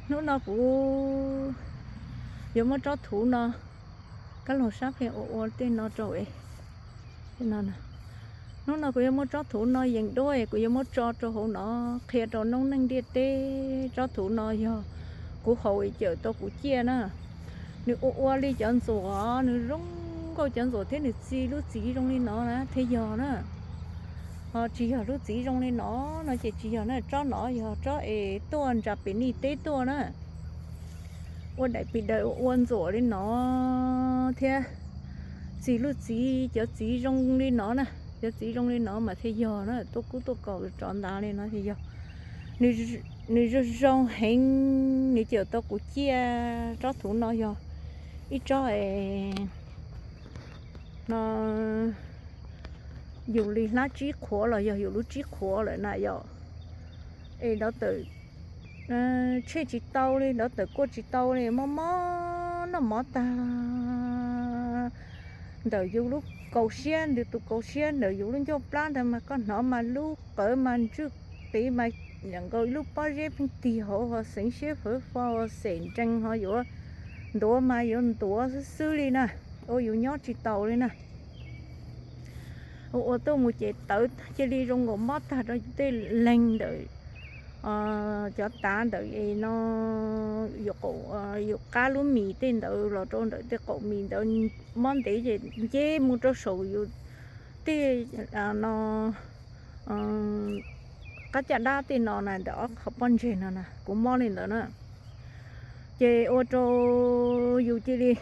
Hnub no kuv yuav muab tsob thuv no, kab laug sab pheej ua ua tej no rau es, hnub no kuv yuav muab tsob thuv no yees duab es kuv yuav muab tso rau hauv no qhia rau noob neej ntiaj teb. Tsob thuv no yog kuv haus es cawm tau kuv ciaj na. Nws ua ua li cov ntxuam, nws zoo nkauj cov ntxuam thiab nws txi lub txiv zoo li no na thiaj yog na. Ho tsis yog lub txiv zoo li no no ces tsis yog na. Tsob no yog tsob es tuaj ntsa pem ntiaj teb tuaj na, ua daim pis daws ua ntxuam li no thiab txi lub txiv, cov txiv zoo li no na, cov txiv zoo li no mas thiaj yog na, tuaj kub tuaj kaus rov ntav li no thiaj yog. Nws zoo zoo heev, nws cawm tau kuv ciaj. Tsob thuv no yog ib tsob es no yus li hlab tsib qhuav los yog yus lub tsib qhuav lawm na yom. Es nrov tawm tshem tsis tau li, nrov tawm kuaj tsis tau li, mob mob noj mov tag ntawm yus lub kaus siab, ntawm tus kaus siab ntawm yus lub ncauj plab ntawd mas koj hnov mas lub qawv mas ntswj qiv mas nkaus ib lub pob zeb pheej tig hauv ho xeev siab fawv fo ho xem nrees ho yuav ntuav mas yuav ntuav xwb xwb li na, ua yus nyob tsis taus li na. Ua ua tuaj mus ces tawv cia li zoo nkaus mob tag rau tej leeg ntawm cov tav ntawm no, yus qab lub mis tej ntawd los rau ntawm tej qaum mis ntawd mob ntev ces nce mus rau saum yus tej no qab caj dab tej no na, ntawm ob qhov pob ntseg no na kuv mob li ntawd na. Ces ua rau yus cia li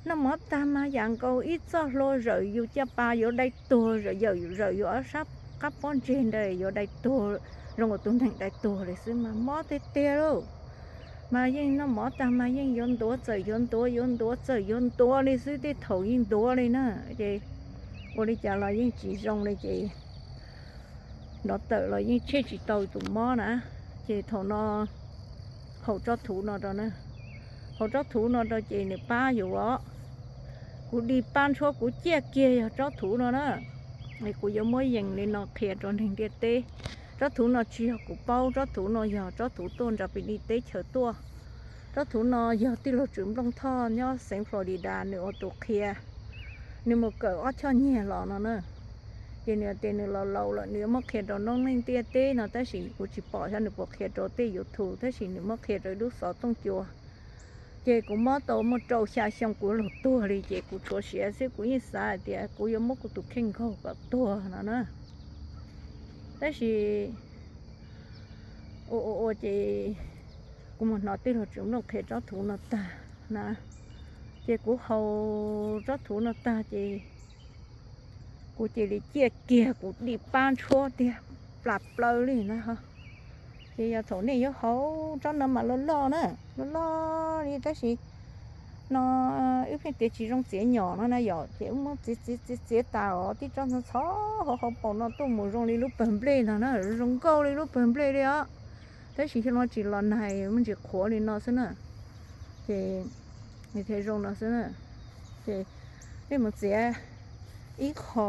noj mov tag mas yam nkaus ib txoj hlua zawm yus caj pas yuav dai tuag, zawm yus ob sab qab pob ntseg ntawd yuav dai tuag, zoo nkaus tus neeg dai tuag li xwb mas mob tiag tiag lauj. Mas yeej noj mov tag mas yeej yuav ntuav txawm yuav ntuav, yuav ntuav txawm yuav ntuav li xwb, tej thaum yeej ntuav li na. Ces ua li cas los yeej tsis zoo li ces nrov tawm los yeej tshem tsis tau tus mob na. Ces thaum no haus tsob thuv no rau na, haus tsob thuv no rau ces nws pab yus os. Kuv di pab ntshuab kuv ciaj kiag yog tsob thuv no na. Es kuv yuav muab yees li no qhia rau neeg ntiaj teb. Tsob thuv no tsis yog kuv paub, tsob thuv no yog tsob thuv tuaj ntsa pem ntiaj teb chaws tuaj. Tsob thuv no yog tij laug Tswv Nplooj Thoj nyob xeev Florida nws ua tus qhia, nws mus kawm ob choj nyiag los no na. Ces nws tias nws los laus lawm nws yuav muab qhia rau noob neej ntiaj teb no, tab sis kuv tsis pom xyov nws puas qhia rau tej YouTube, tab sis nws muab qhia rau ib lub xov tooj cua. Ces kuv mob tau muaj rau xya xyoo kuv los tuag li ces kuv tshuav siav xwb, kuv yeej xav hais tias kuv yuav muab kuv tus kheej nkaug kom tuag no na. Tab sis ua ua ua ces kuv mus hnov tij laug Tswv Nplooj qhia tsob thuv no tag na, ces kuv haus tsob thuv no tag ces kuv cia li ciaj kiag, kuv di pab ntshuab tiag plas plaws li na. Ces yog thaum nej yuav haus tsob no mas loj loj na, loj loj li tab sis no wb pheej tias tsis zoo txiav nyom no na yom, ces wb muab txiav txiav txiav txiav tas os, tib tsob ntxhov ntxhov hauv hauv paus no tuaj mus zoo li lub pawg nplej ntag na, zoo nkauj li lub pawg nplej li os. Tab sis xyoo no tsis los nag muaj ntsis qhuav li no xwb na. Ces thiaj zoo no xwb na. Ces nej mus txiav ib qho,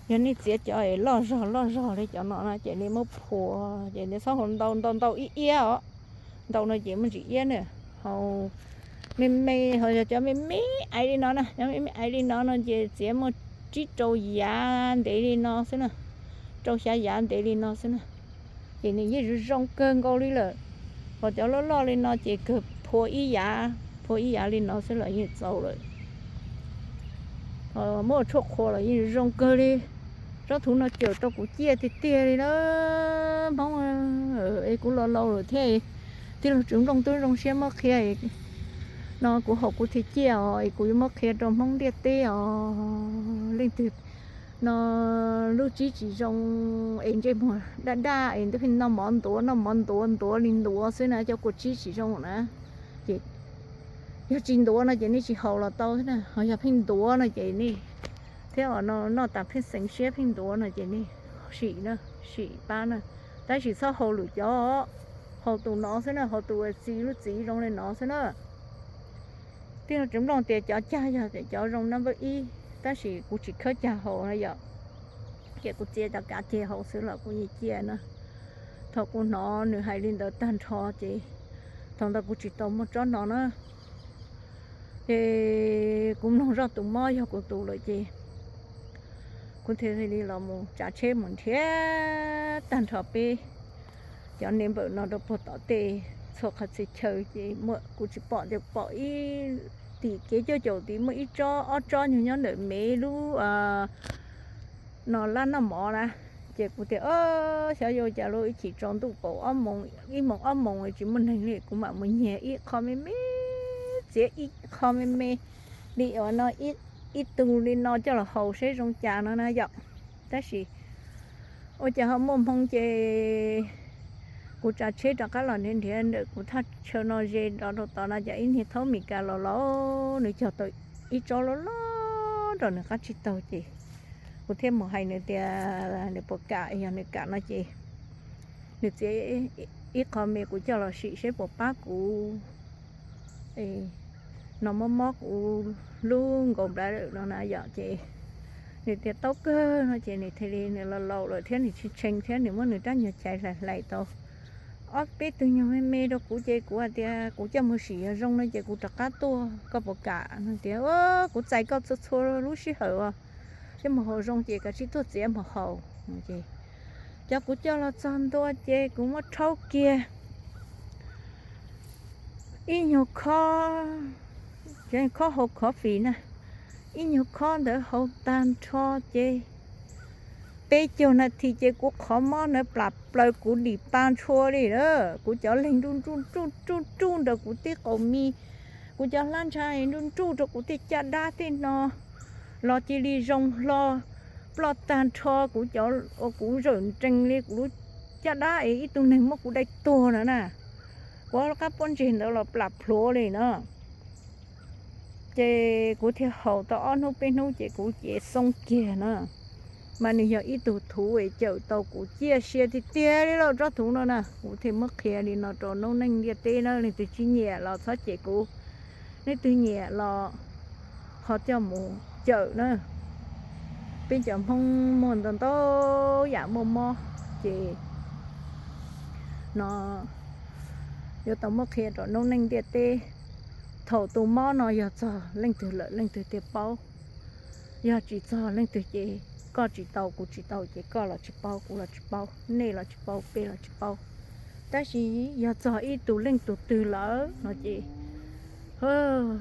yog nej txiav cov es loj zog loj zog li cov no na ces nej muab phua, ces nej txhob haus ntau ntau ntau ib iab os. Ntau no ces muaj ntsis iab na. Haus me me, ho yog cov me me aiv li no na, cov me me aiv li no no ces txiav muaj tsib rau yav ntev li no xwb na, rau xya yav ntev li no xwb na. Ces nws yeej zoo zoo kawg nkaus li lawm. Ho cov loj loj li no ces kawg phua ib yav, phua ib yav li no xwb los yeej txaus lawm. Muab tshuaj qhua los yeej zoo kawg li. Tsob thuv no cawm rau kuv ciaj tiag tiag li na. Hmoob, es kuv los laus lawm thiab, tij laug Tswv Nplooj twb zoo siab muab qhia no kuv haus kuv thiaj ciaj os, es kuv yuav muab qhia rau Hmoob ntiaj teb os. Leej twg no lub tsib tsis zoo es ntsej muag daj daj es ntuj pheej noj mov ntuav noj mov ntuav ntuav li ntuav xwb na, cov kua tsib tsis zoo na. Ces yog tsis ntuav no ces nej tsis haus los tau thiab na, ho yog pheej ntuav no ces nej thiab os, noj tas pheej xeev siab pheej ntuav no ces nej sim na, sim pab na. Tab sis txhob haus lwm cov, haus tus no xwb na, haus tus uas txi lub txiv zoo li no xwb na. Tij laug Tswv Nplooj tias cov cag yog cov zoo number ib, tab sis kuv tsis khawb cag haus na yom. Ces kuv txiav cov kav ceg haus xwb los kuv yeej ciaj na. Thaum kuv hnov nws hais li ntawd tag nrho ces Thaum ntawd kuv tsis tau muaj tsob no na, ces kuv mloog zoj tus mob yog kuv tus lawm ces kuv thiaj li los mus tsav tsheb mus nrhiav tag nrho peb cov neighbor no rau puag tom tej txhua qhov txhia chaw ces kuv tsis pom ces pom ib tim kev coj caum tim muaj ib tsob ob tsob nyuag nyob ntawm me lub no lab noj mov na. Ces kuv tias, xyov yuav cas lub ib chim tsaus ntuj kaum ob moos, ib moos ob moos tsis muaj neeg li, kuv mam mus nyiag ib qho me me, txiav ib qho me me li uas no ib tug li no coj los haus seb zoo cas no na yom. Tab sis ua cas ho muaj hmoo ces kuv tsav tsheb rov qab los nrhiav nrhiav ntawm kuv thaj chaw no ze rov rau tod no ces ib niag thaub Mes Kas los laus, nws cog tau ib tsob loj loj rau nws qab tsib taug ces kuv thiaj mus hais nws tias nws puas kam, yog nws kam no ces nws txiav ib qho me kuv coj los sim seb puas pab kuv no mob mob kuv lub nkaus nplawm no na yom. Ces nws tias tau kawg no ces nws thiaj li, nws los laus lawm thiab nws tshee tshee thiab nws muab nws rab nyuag chais hlais hlais tau ob peb tug nyuag me me rau kuv ces kuv hais tias kuv coj mus sim yog zoo no ces kuv rov qab tuaj, koj puas kam no tias kuv txais koj txhua txhua lub sij hawm os, coj mus haus zoo ces kav tsij tuaj txiav mus haus. Ces cov kuv coj los txog ntua ces kuv muab rhaub kiag ib nyuag khob, khob haus coffee na, ib nyuag khob ntawd haus tag nrho ces peb caug nas this ces kuv qhov mob ntawd plam plaws kuv dim pa ntshua li na. Kuv cov leeg nruj nruj nruj nruj nruj nruj nraws kuv tej qaum mis, kuv cov hlab ntsha nruj nruj rau kuv tej caj dab tej no los cia li zoo hlo ploj tag nrho. Kuv cov, kuv zawm nrees li kuv lub caj dab es ib tug neeg muab kuv dai tuag na na. Kuv ob lub qab pob ntseg ntawd los plam plhuav li na. Ces kuv thiaj haus tau ob hnub peb hnub ces kuv cev xoo kiag na. Mas nws yog ib tug thuv es cawm tau kuv ciaj sia tiag tiag li lauj tsob thuv no na. Kuv thiaj muab qhia li no rau noob neej ntiaj teb na, leej twg tsis nyiam los txhob cem kuv, leej twg nyiam los ho coj mus cawm na. Peb cov Hmoob muaj ntau ntau yam muaj mob ces no yuav tau muab qhia rau noob neej ntiaj teb. Thaum tus mob no yog txog leej twg lawm leej twg thiaj paub, yog tsis txog leej twg ces koj tsis tau kuv tsis tau ces koj los tsis paub kuv los tsis paub nej los tsis paub peb los tsis paub. Tab sis yog txog ib tug leej tug twg lawm no ces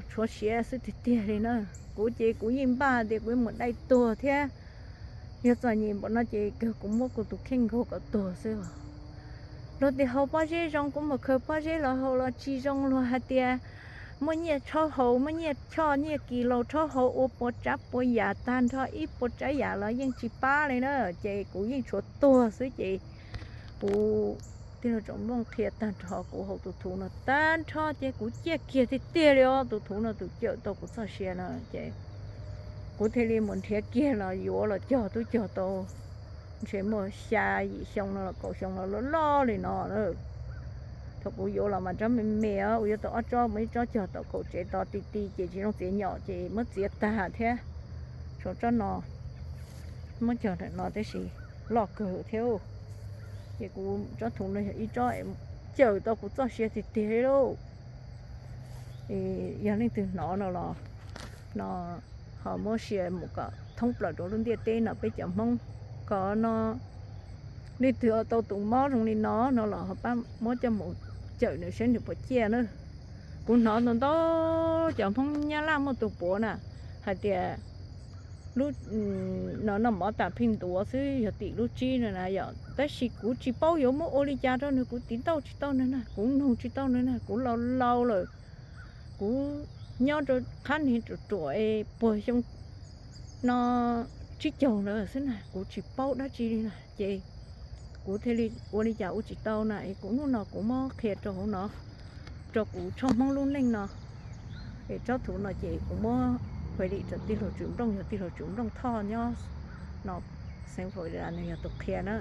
tshuav siav xwb tiag tiag li na. Kuv ces kuv yeej npaj tias kuv yuav mus dai tuag thiab. Yog txom nyem npaum no ces kawg kuv muab kuv tus kheej nkaug kom tuag xwb os. Luag tias haus pob zeb zoo, kuv mus khaws pob zeb los haus los tsis zoo, luag hais tias muaj nyiaj rhaub haus, muaj nyiaj choj nyiaj kis laus rhaub haus ua puas tsav puas yam tag nrho ib puas tsav yam los yeej tsis pab li na. Ces kuv yeej tshuav tuag xwb ces kuv tij laug Tsoom Nplooj qhia tag nrho kuv haus tus thuv no tag nrho ces kuv ciaj kiag tiag tiag li os. Tus thuv no tus cawm tau kuv txoj sia no ces kuv thiaj li mus nrhiav kiag los yuav los cog twb cog tau ntshe muaj xya yim xyoo no los kaum xyoo no loj loj li no na. Thaum kuv yuav los mas tsob me me os, kuv yuav tau ob tsob, muaj ib tsob cog tau kaum tsev to ti ti ces tsis zoo txiav nyom ces muab txiav tag thiab. Tshuav tsob no muab cog ntawm no tab sis loj kawg thiab. Ces kuv tsob thuv no yog ib tsob cawm tau kuv txoj sia tiag tiag li lauj. Yog leej twg hnov no los no ho muab share mus kom thoob plaws rau lub ntiaj teb no peb cov Hmoob, kom no leej twg tau tus mob zoo li no no los ho pab muab coj mus cawm nws saib nws puas ciaj na. Kuv hnov ntau ntau cov Hmoob Nyab Laj muaj tus puav na hais tias lub no noj mov tas pheej ntuav xwb yog tim lub tsib no na yom. Tab sis kuv tsis paub yuav muab ua li cas rau nws, kuv tiv tauj tsis tau nws na, kuv nug tsis tau nws na, kuv laus laus lawm. Kuv nyob rau qhab niag ruam ruam es puag xyoo no tsib caug ntawd xwb na, kuv tsis paub dab tsi li na. Ces kuv thiaj li ua li cas ua tsis tau na es kuv hnub no kuv muab qhia rau hauv no rau kuv tsob Hmoob lub neej no. Es tsob thuv no ces kuv muab hais li rau tij laug Tswm Nplooj, yog tij laug Tswm Nplooj Thoj nyob no xeev Florida nws yog tus qhia na,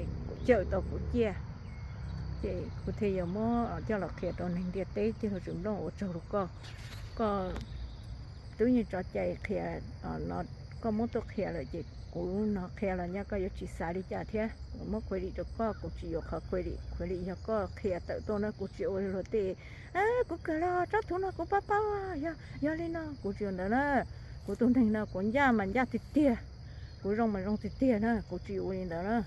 es kuv cawm tau kuv ciaj. Ces kuv thiaj yuav muab coj los qhia rau neeg ntiaj teb. Tij laug Tswm Nplooj ua tsaug rau koj, koj twb yeej tso cai qhia no koj muab tuaj qhia lawm ces kuv no qhia los nyaj koj yuav tsis xav li cas thiab. Kuv muab khuem lim rau koj, kuv tsis yuav qhov khuem lim, khuem lim yog koj qhia tawm tuaj na, kuv tsis ua luag tej. Kuv kawm los tsob txhuv no kuv paub paub, yog li no kuv tsis ua ntawd na. Kuv tus neeg no kuv ncaj mas ncaj tiag tiag, kuv zoo mas zoo tiag tiag na, kuv tsis ua li ntawd na.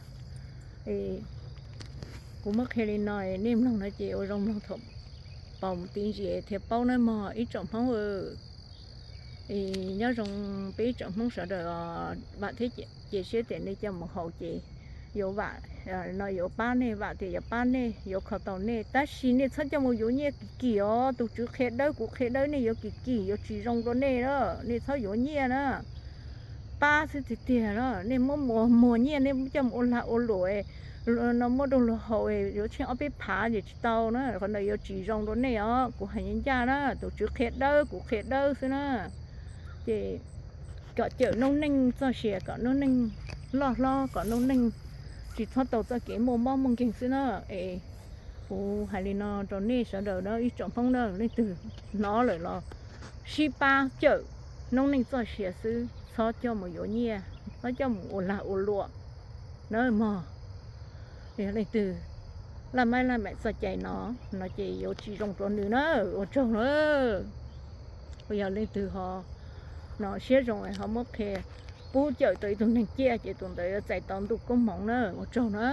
Kuv muab qhia li no, nej mloog no ces ua zoo mloog thaum paus mus ti ntsis thiaj paub nawb mog ib tsoom Hmoob. Nyob zoo peb ib tsoom Hmoob sawv daws, vam thiab cia siab tias nej coj mus haus ces yuav vam no yuav pab nej, vam tias yuav pab nej, yuav kho tau nej, tab sis nej txhob coj mus yuav nyiaj kim kim os. Tus tswv qhia dawb kuv qhia dawb nej yuav kim kim yuav tsis zoo rau nej na, nej txhob yuav nyiaj na. Pab xwb tiag tiag na, nej muab muag muag nyiaj nej muab coj mus ua lag ua luam no muab rau luag haus yuav tsheej ob peb phav ces tsis tau na, qhov ntawd yuav tsis zoo rau nej os. Kuv hais ncaj ncaj na, tus tswv qhia dawb kuv qhia dawb xwb na. Ces kom cawm noob neej txoj sia, kom noob neej loj hlob, kom noob neej tsis txhob tau txoj kev muaj mob muaj nkeeg xwb na. Es kuv hais li no rau nej sawv daws na ib tsoom Hmoob na, leej twg hnov lawm los sib pab cawm noob neej txoj sia xwb, txhob coj mus yuav nyiaj, txhob coj mus ua lag ua luam na mog. Yog leej twg laj maib laj maim txoj cai no, no ces yuav tsis zoo rau nws na. Ua tsaug na. Yog leej twg ho no siab zoo ho muab qhia pub cawm tau ib tug neeg ciaj ces tus ntawd yuav txais tau ntuj koob hmoov na. Ua tsaug na.